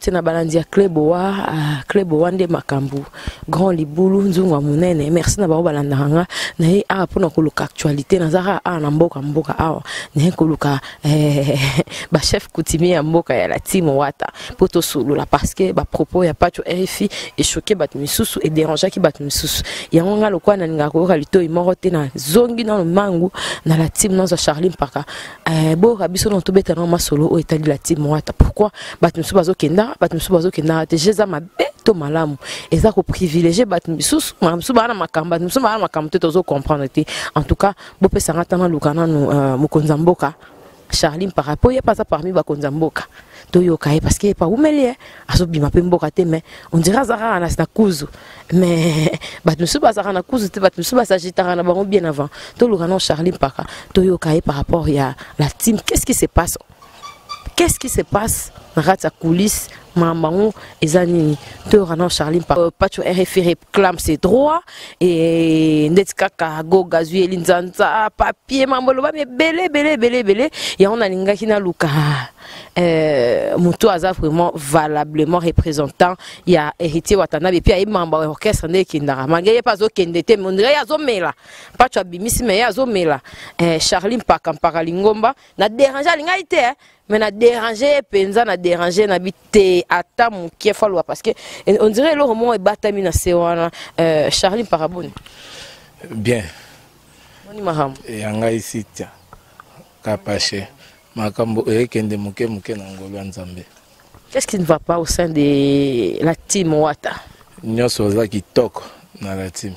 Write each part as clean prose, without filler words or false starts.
Mbote na balandi ya Cleboa, ah, Cleboa nde makambo, grand libulu nzungu ya monene. Merci na bango balandaka nga. Na ye awa mpona koluka actualité, nazaka awa na mboka mboka awa. Na ye koluka eh, ba chef coutumier ya mboka ya la team Wata po tosolola parce que ba propos ya Pacho RFI echoquer bato misusu et dérangeaki bato misusu. Yango nga lokola nalingaka koyoka litoyi moko te na zongi nano mangu na la team nazwa Charlie Mpaka. Eh, boyoka biso na tobeta na masolo oyo etali la team Wata. Pourquoi bato misusu bazokenda, bato misusu bazokenda te? Eza mabe to malamu? Eza koprivilégie bato misusu, misusu baa na makambo, bato misusu baa na makambo te, tozo comprendre te. En tout cas, bopesanga ata naluka nanu mokonzi ya mboka Charlie Mpaka, po ye mpe aza parmi bakonzi ya mboka, toyoka ye parce que ye mpe awumeli ye azobima mpe mboka te, mais on dirait aza kaka na kuzu, mais bato mosusu bazalaka na kuzu te, bato mosusu basagitaka na bango bien avant. Toluka nano Charlie Mpaka, toyoka ye par rapport ya la team. Qu'est-ce qui se passe? Qu'est-ce qui se passe na kati ya coulisse? Makambo yango eza nini? Toyoka nano Charlie Mpaka. Pacho RFI réclame ses droits e ndeti kaka Goga azwi eli nzanza papier, mambo elobami ebele ebele ebele ebele. Yango nalingaki naluka moto aza vraiment valablement représentant ya Héritier Watanabe, epuis ayebi makambo ya orchestre nde ekendaka, malgré ye mpe azokende te, mais on dirait ye azomela. Pacho abimisi, mais ye azomela. Charlie Mpaka, Mpaka Lingomba, na dérange alingai te, eh? Mais na dérange ye mpenza, na dérange na bi te ata mokie falwa parce que on dirait eloko moko ebatami na se wana. Charlie Mpaka, boni? Bien. Boni makambo? Ya ngai sitia kapashe, makambo ekende moke moke na ngolu ya Nzambe. Qu'est-ce qui ne va pas au sein de la team Wata? Nyonso oza kitoko na la team.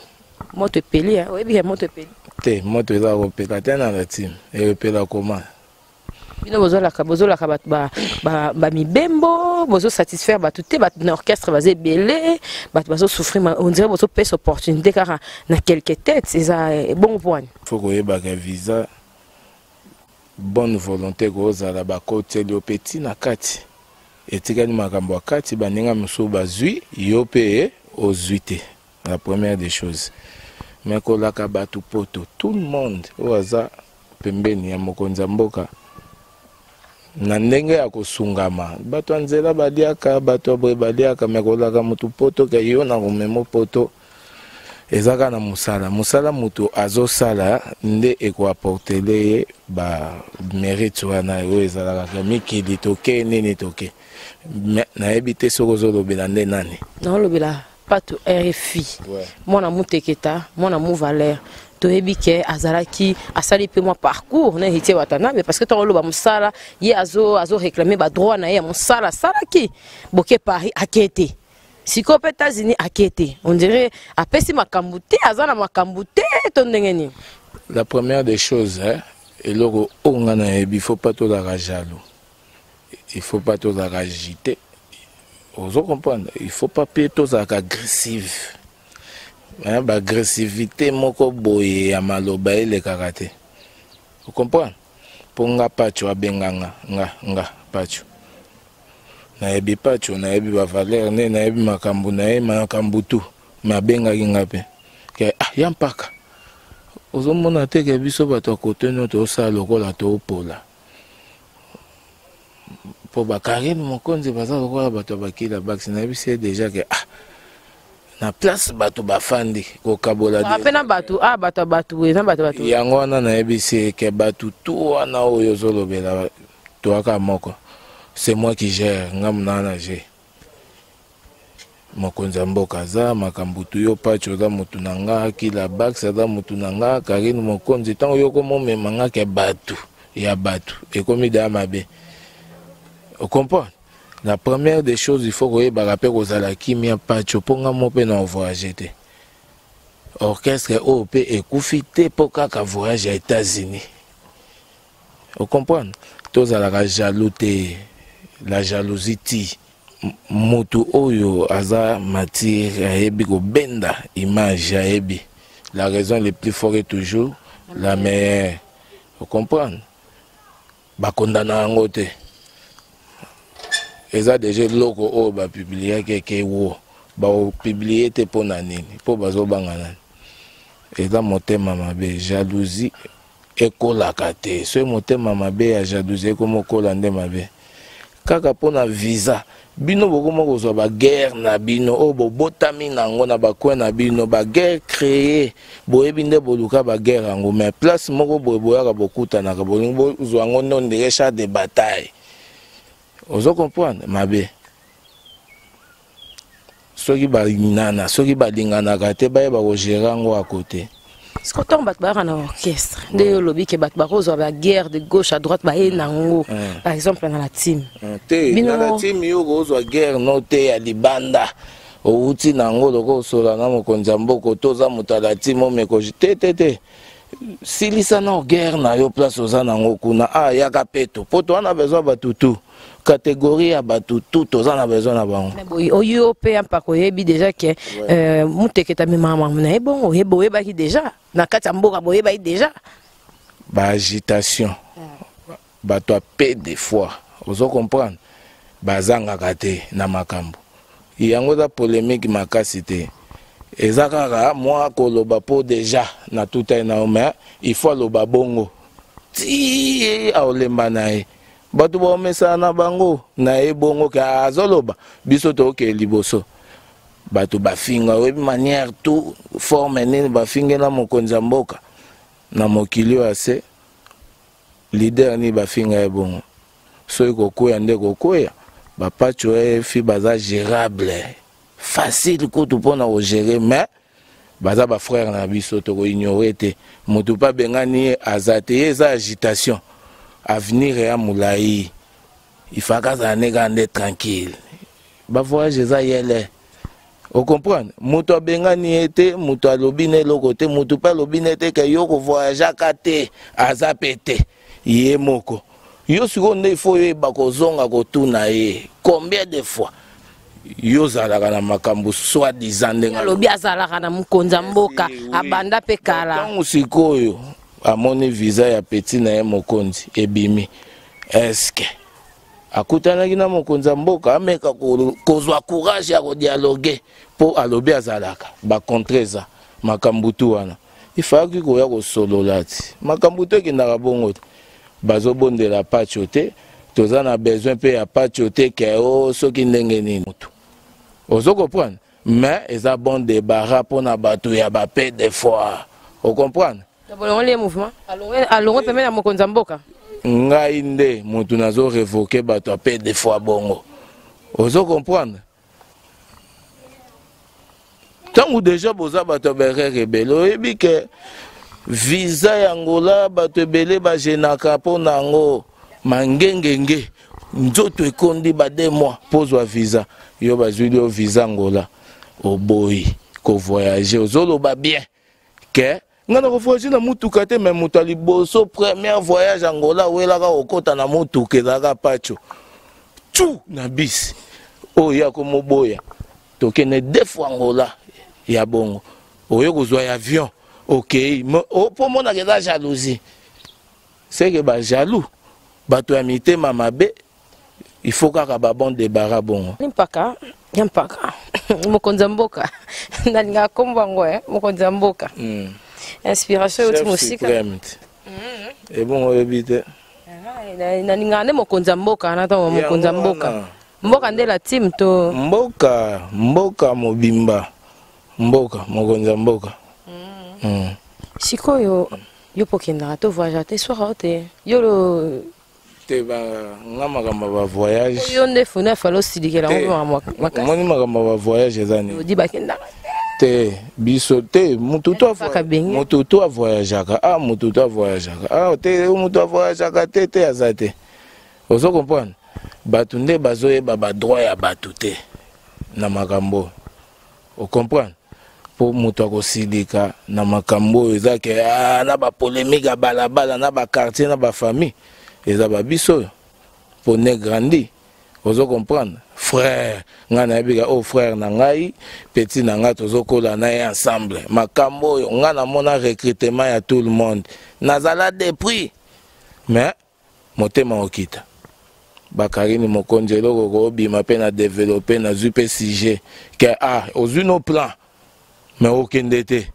Moto epeli, oyebi ke moto epeli? Te, moto eza kopela te na la team. Epela koma? Bino bozolaka, bozolaka bato bamibembo, bozosatisfaire bato te. Bato na orchestre baza ebele, bato bazosouffrir. On dirait bozopesa opportunité kaka na quelque tête. Eza ebongo mpo wani? Faut koyebaka visa bonne volonté kozala bakoteli yo mpe ntina kati etikali makambo ya kati, baninga mosusu bazwi, yo mpe ozwi te. La première des choses, mais kolaka bato poto, tout le monde oyo aza pembeni ya mokonzi ya mboka na ndenge ya kosungama, bato ya nzela baliaka, bato ya boye baliaka, me kolaka motu poto ke yo na komemo poto, eza kaka na mosala. Mosala moto azosala nde ekoapportele ye bamérite wana oyo ezalaka ke mikili toke nini toke. Me nayebi te soki ozolobela nde nani. Naolobela Pato RFI, mwana muteketa, mwana mu valeur. Toyebi ke azalaki, asali mpe mwa parcours na Héritier Watanabe, parce que ntango oloba mosala, ye azo réclame badroit na ye ya mosala asalaki. Boke Paris, ake te. Sikoyo mpe États-Unis, ake te. On dirait apesi makambo te, aza na makambo te to ndenge nini? La première des choses, hein, eloko oyo nga nayebi, faut pas tozalaka jaloux, il faut pas tozalaka agité, ozo comprendre, il faut pas mpe tozalaka agressive, hein, baagressivité moko boye ya maloba elekaka te, ocomprendre. Mpo nga Pacho abenga nga, nga Pacho nayebi, Pacho nayebi bavaleur nde nayebi makambo na ye, makambo tu. Me abengaki nga mpe ke ah, ya Mpaka, ozomona te ke biso bato ya kote no tosala lokola toopola mpo bakarine mokonzi baza lokola bato ya bakila bakisi. Nayebisi ye déjà ke ah, na place bato bafandi kokabola mpe na bato, ah, bato ya bato eza bato bato. Yango wana nayebisi ye ke bato tu wana oyo ozolobela, toyaka moko, c'est moi qui gère, ngamu naa na g mokonzi ya mboka aza makambo tu. Yo Pacho oza motu na nga, Kila Bax aza motu na nga, Karine Mokonzi. Ntango yo komomema nga ke bato ya bato ekomi daya mabe, ocomprendre. La première des choses, il faut koyebaka mpe kozala kimia, Pacho, mpo nga mo mpe na voyage te. Orchestre oyo mpe ekufi te mpo kaka voyage ya États-Unis, ocomprendre. Tozalaka jaloux te, la jalousie ti motu oyo aza mature ayebi kobenda image, ayebi la raison le plus fort est toujours la meilleure, ocomprendre. Bakondana yango te, eza deja eloko oyo bapubliaki eke wo baopublie te. Mpo na nini? Mpo bazobanga nani? Eza motema mabe. Jalousie ekolaka te. Soki motema mabe ya jalousie ekomi okola nde mabe. Kaka mpo na visa, bino bokoma kozwa baguerre na bino oyo bobotami na yango na bacoin na bino, baguerre créé. Boyebi nde boluka baguerre yango, mais place moko boye boyaka bokutanaka, bolingi bozwa yango nde ondire char de bataille. Ozo comprendre mabe. Soki balinana, soki balinganaka te, bayeba kogérer yango à côté. Siko ntango bato bayaka na orchestre, nde yo olobi ke bato bakozwa baguerre de gauche à droite, baye nango, par exemple na la team. Te, na la team yo kozwa guerre no te ya libanda owuti nango, loko osola na mokonzi ya mboka to oza moto ya la team, omeko te te te. Silisa na guerre na yo place oza nango kuna. Ah, yaka peto po toza na besoin bato tu, catégorie ya bato tu, toza na besoin na bango. Oyo mpe ya mpaka oyebi déjà ke muteketa amemaka makambo na ye bongo, oyeba, oyebaki déjà na kati ya mboka, boyebaki déjà. Baagitation, bato ape des fois, ozo comprendre, bazangaka te na makambo yango. Eza polémique makasi te, eza kaka mwa koloba mpo déjà na tutai na yo, mais il faut aloba bongo ti aolemba na ye. Bato baomesana na bango na ye bongo ke azoloba, biso tookee liboso. Bato bafinga, oyebi manière tout forme nini bafingela mokonzi ya mboka na mokili oyo ase leader nini bafinga ye bongo. Soki kokwea nde kokwea, bapacho efi baza gérable facile kutu mpona kogérer, mais baza bafrère na biso, tokoignore te. Motu mpe abengani ye aza te, ye eza agitation. Avenir ya molai, ifaka azala nde kaka nde tranquille. Bavoyage eza yele, ocomprendre. Moto abengani ye te, moto alobi na eloko te, moto mpe alobi na te ke yo kovoyageaka te, aza mpe te ye moko. Yo sikoyo nde ifo oyeba kozonga kotuna ye combien de fois yo ozalaka na makambo soi disant ndenge alobi azalaka na mokonzi ya mboka, abanda mpe kala. Ntango sikoyo amoni visa ya petit na ye mokonzi ebimi, eske akutanaki na mokonzi ya mboka, ameka kozwa courage ya kodialogue? Mpo alobi azalaka bacontre, eza makambo tu wana ifalaki koya kosolola ti makambo to ekendaka bongo te. Bazobondela pacho te, toza na besoin mpe ya pacho te ke o soki ndenge nini motu ozo comprendre, mais eza bon débarras mpona bato ya bape des fois, ocomprendre. Bolongoli ye mouvement, alongwe pembeni ya mokonzi ya mboka. Ngai nde motu nazo révoquer bato ape des fois bongo, ozo comprendre. Ntango deja boza bato ya berere ebele, oyebi ke visa ya Angola bato ebele bagenaka mpo na yango, mangengenge nzoto ekondi ba 2 mois mpo ozwa visa. Yo bazwili yo visa Angola, oboyi kovoyage, ozoloba bien ke ngai na kovoyage na mutuka te, mais moto ya liboso première voyage Angola awelaka kokɔta na mutuka ezalaka pacho tu na bisi oyo ya komoboya. Tokende deux fois Angola ya bongo, oyo kozwa ya avion okei mpo omonaka eza jalousie, seke bajaloux, bato ya mitema mabe. Il faut kaka babon débarras bongo. Mpaka ya mpaka mokonzi ya mboka, nalingaka kombo yango, mokonzi ya mboka. Inspiration euti mosika. Ebongo oyebi te. Nalingaka nde mokonzi ya mboka wana, ntango mokonzi ya mboka, mboka nde la team to. Mboka, mboka mobimba, mboka, mokonzi ya mboka. Sikoyo yo mpo okendaka to voyage te, swaka o te yo lo. Te, nga makambo ya bavoyage. Yo nde funa afala osilikela yango makasi. Omoni makambo ya bavoyage eza nini? Odi bakendaka. Te, biso te, mutu to mutu to avoyageaka, ah, mutu to avoyageaka, ah te, mutu avoyageaka te te, aza te, ozo comprendre. Bato nde bazoyeba badroit ya bato te na makambo, ocomprendre. Mpo moto akosilika na makambo oyo eza ke ah, na bapolémique ya balabala na baquartier na bafamille, eza babiso oyo mpo ne grandi, ozo comprendre. Frère, ngai nayebi ka oyo frère na ngai, petit na ngai, tozokola na ye ensemble. Makambo oyo ngai namona recrutement ya tout le monde, nazala depuis, mais motema okita bakarini mokonzi eloko koobima mpe na développe, nazwi mpe sujet ke ah, ozwi no plan mais okende te,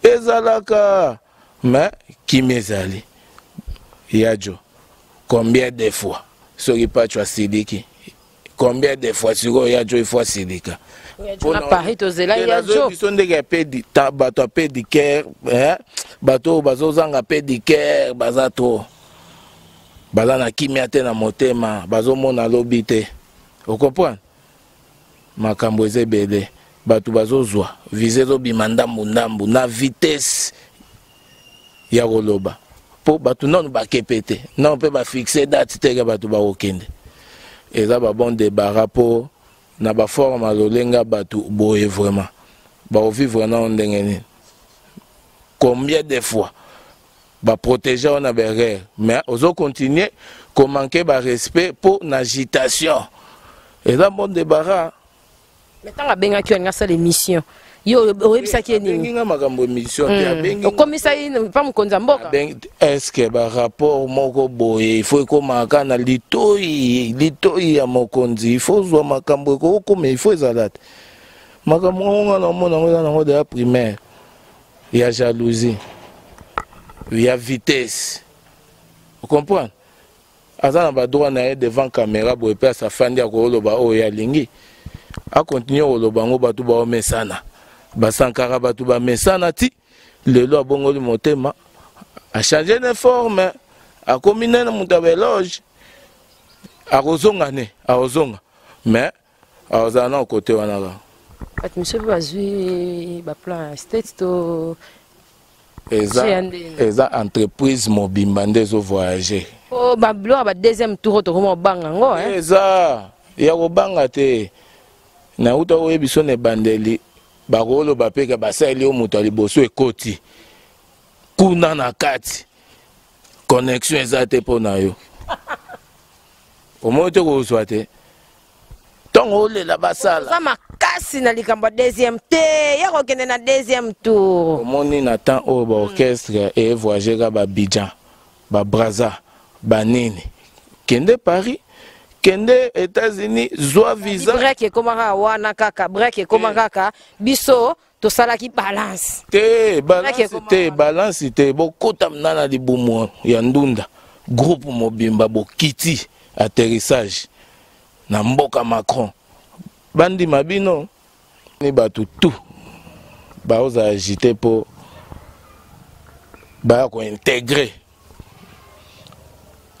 ezalaka mais kimi ezali yajo combien de fois. Soki Pacho asiliki combien de fois sikoyo ya jo ifo asilika na Paris tozela ya jo biso ndenge ya pedi bato ya pedicare, bato oyo bazozanga pedicare baza trop, baza na kimia te na motema, bazomona lobi te. Ocomprendre, makambo eza ebele, bato bazozwa visa ezobima ndambu ndambu na vitesse ya koloba, mpo bato nanu bakepe te, nanu mpe bafixe date te ke bato bakokende. Eza babon débarras mpo na baforme ya lolenga bato boye, vraiment bakovivre nano ndenge nini? Combien de fois baprotege wana baerreur, mais ozocontinue komanke barespect mpo na agitation? Eza bon débarras. Mais ntango abengaki yo, alingi asala émission, yo oyebisaki ye nini? Abengi nga makambo émission te, abengi Okomisa ye mpa mokonzi ya mboka? Est ce que barapport moko boye ifo ekomaka na litoi, litoi ya mokonzi? Ifo ozwa makambo ekokoma, ifo ezala te. Makambo yango nga na omona yango eza nango deya primaire ya jalousie ya vitesse, ocomprendre? Aza na badroit na ye devant caméra boye mpe asafandi, akoloba oyo alingi, akontinue koloba yango. Bato baomesana, basankara bato bamesana ti lelo. Abongoli motema, achange ne forme, akomi nene moto ya baéloge. Akozonga ne, akozonga, mais akozala na kote wana kaka. Bato mosusu mpe bazwi baplan ya state to Eza, eza entreprise mobimba nde ezovoyage. Po babiloko ya ba deuxième tour tokoma kobanga yango. Eza ya kobanga te. Nauta oyebi biso na ebandeli, bakoloba mpe ke basaleli yo moto ya liboso, ekoti kuna na kati, connexion eza te mpo na yo, omoni te, kozwa te ntongo olela basala. Oza makasi na likambo ya deuxième te, ya kokende na deuxième tour. Omoni na temps oyo baorchestre evoyage ka baabidjan, babraza, banini, kende Paris, kende États-Unis, zwa visa. Break ekoma kaka wana, kaka break ekoma kaka. Biso tosalaki balance. Te, balance te, balance te. Bokota mna na libumu ya ndunda, groupe mobimba bokiti atterrissage na mboka Macron, bandima bino ni bato tout baozala agité mpo baya kointégrer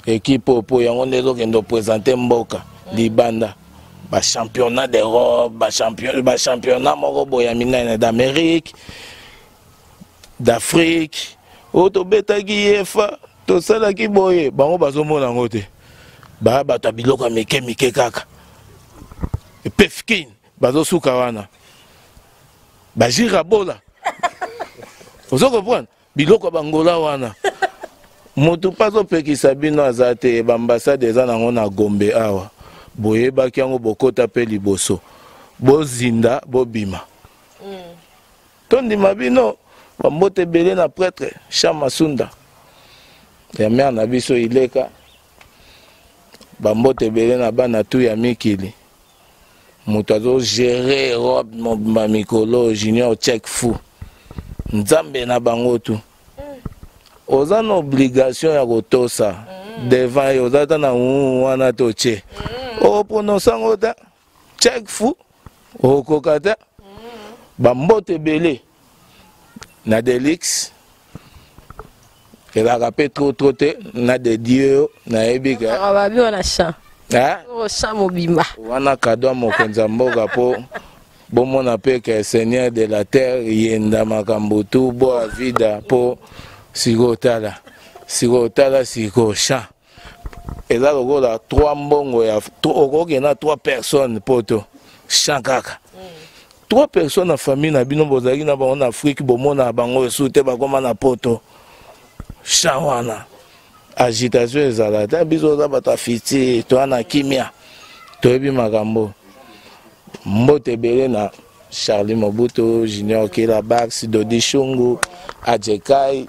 équipe oyo, mpo yango nde ezokende oprésente mboka libanda, bachampionnat d'Europe, bachampionnat moko boye ya minene d'Amérique, d'Afrique. Oyo tobetaki yefa, tosalaki boye, bango bazomona yango te. Baya bato ya biloko ya mike mike kaka pefkin, bazosuka wana, bajira bola, ozo comprendre, biloko ya bangola wana. Motu mpe azopekisa bino aza te. Baambassade eza nango na Gombe awa, boyebaki yango, bokota mpe liboso, bozinda, bobima. Tondima bino. Bambote ebele na prêtre Chama Sunda ya mare na biso Ileka, bambote ebele na bana tu ya mikili. Moto azogere Europe mobimba mikolo, Junior Check Fu, nzambe na bango tu. Oza na obligation ya kotosa devant ye. Oza ata na wana to tie oprononce yango te, Check Fu, okoka te. Bambote ebele na Delix, ezalaka mpe trop trop te na de Dieu, nayebi ke Babi wana champ champ mobimba. Wana kado ya mokonzi ya mboka, mpo bomona mpe ke seigneur de la terre yenda makambo tu bo avida. Mpo sikoyo tala, sikoyo tala, sikoyo champ eza lokola trois mbongo ya okokende na trois personnes poto, champ kaka trois personnes na famille na bino bozalaki na bango na Afrique, bomona bango esu te, bakoma na poto. Champ wana agitation ezala te. Biso oza bato ya fiti, toya na kimia, toyebi makambo. Mbote ebele na Charlie Mobutu, Junior Kila Bax, Dodi Shungu, Ajekai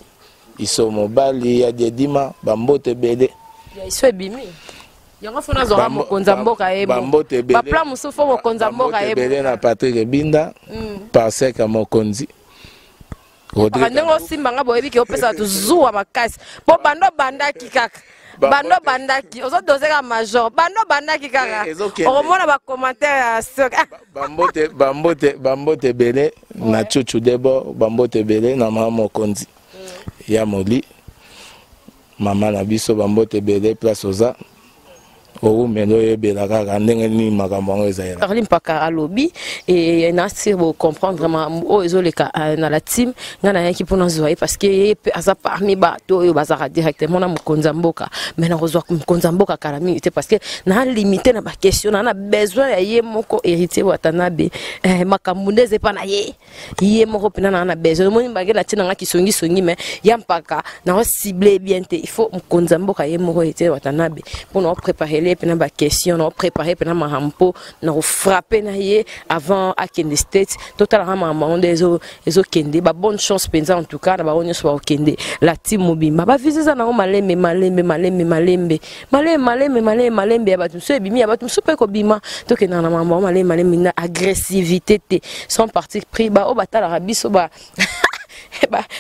Iso, mobali ya Diedima, bambote ebele. Iso ebimi yango fo nazwaka mokonzi ya mboka ye. Bambote ebele. Baplan mosusu fo mokonzi ya mboka ye. Ebele na Patrik Ebinda, parsec ya mokonzi. Ndenge osimba nga boyebi ke opesa bato zuwa makasi mpo bando obandaki kaka, bando obandaki ozodose kaka major, bando obandaki kaka okomona bacommentaire ya soki. Bambote, bambote, bambote ebele na Chuchu Debo, bambote ebele na mama mokonzi ya moli, mama na biso, bambote ebele place oza, owumeli oyebela kaka ndenge nini makambo yango ezalela. Charlie Mpaka alobi e nasir bocomprendre oyo ezoleka na la team. Ngai nayaki mpona zwa ye parce que ye mpe aza parmi bato oyo bazalaka directement na mokonzi ya mboka, mais nakozwa mokonzi ya mboka kala mingi te parce que na limité na baquestion na besoin ya ye moko Héritier Watanabe. Makambo nde eza epa na ye, ye moko mpena na besoin. Omoni bange na ntina nga kisongisongi, mais ya Mpaka nao cible bien te. Il faut mokonzi ya mboka ye moko Héritier Watanabe mpo na opréparer ye mpena baquestion, na opréparer mpena makambo mpo na kofrappe na ye avant akende State. Totalaka makambo yango nde ezokende. Babonne chance mpenza en tout cas na bango nyonso bakokende, la team mobimba. Bavisa eza nango malembe malembe malembe malembe malembe malembe malembe malembe, ya bato mosusu ebimi, ya bato mosusu mpe ekobima. Tokendaka na makambo yango malembe malembe, na agressivité te, sans parti pris. Baoyo batalaka biso, ba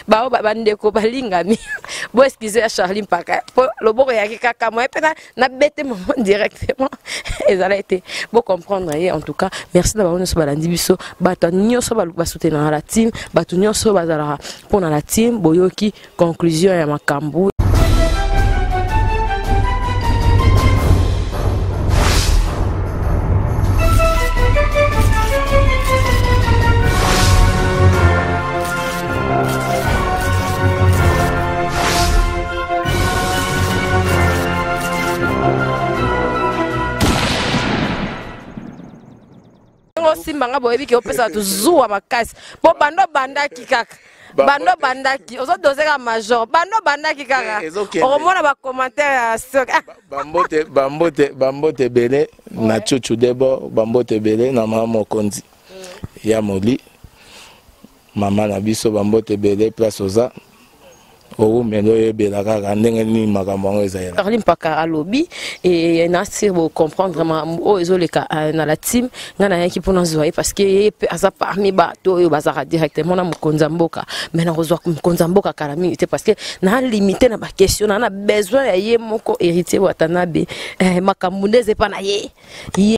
bao bandeko balingami, bo excuse ya Charlie Mpaka po loboko eyaki kaka moye mpe nabete mama directement, ezala ete bocomprendre ye. En tout cas, merci na bango nyonso balandi biso, bato nyonso basoutenaka la team, bato nyonso bazalaka mpona la team. Boyoki conclusion ya makambo. Osimba nga boyebi ke opesa bato zuwa makasi mpo bando obandaki kaka, bando obandaki ozodose kaka major, bando obandaki kaka okomona bacommentaire ya soki. Bambote, bambote, bambote ebele na Chuchu Debo, bambote ebele na mama mokonzi ya moli, mama na biso, bambote ebele place oza, owumeli oyebela kaka ndenge nini makambo yango ezalela. Charlie Mpaka alobi e nasir bocomprendre oyo ezoleka na la team. Ngai nayaki mpona zwa ye parce que ye mpe aza parmi bato oyo bazalaka directement na mokonzi ya mboka, mais nakozwa mokonzi ya mboka kala mingi te parce que na limité na baquestion na besoin ya ye moko Héritier Watanabe. Makambo nde eza epa na ye.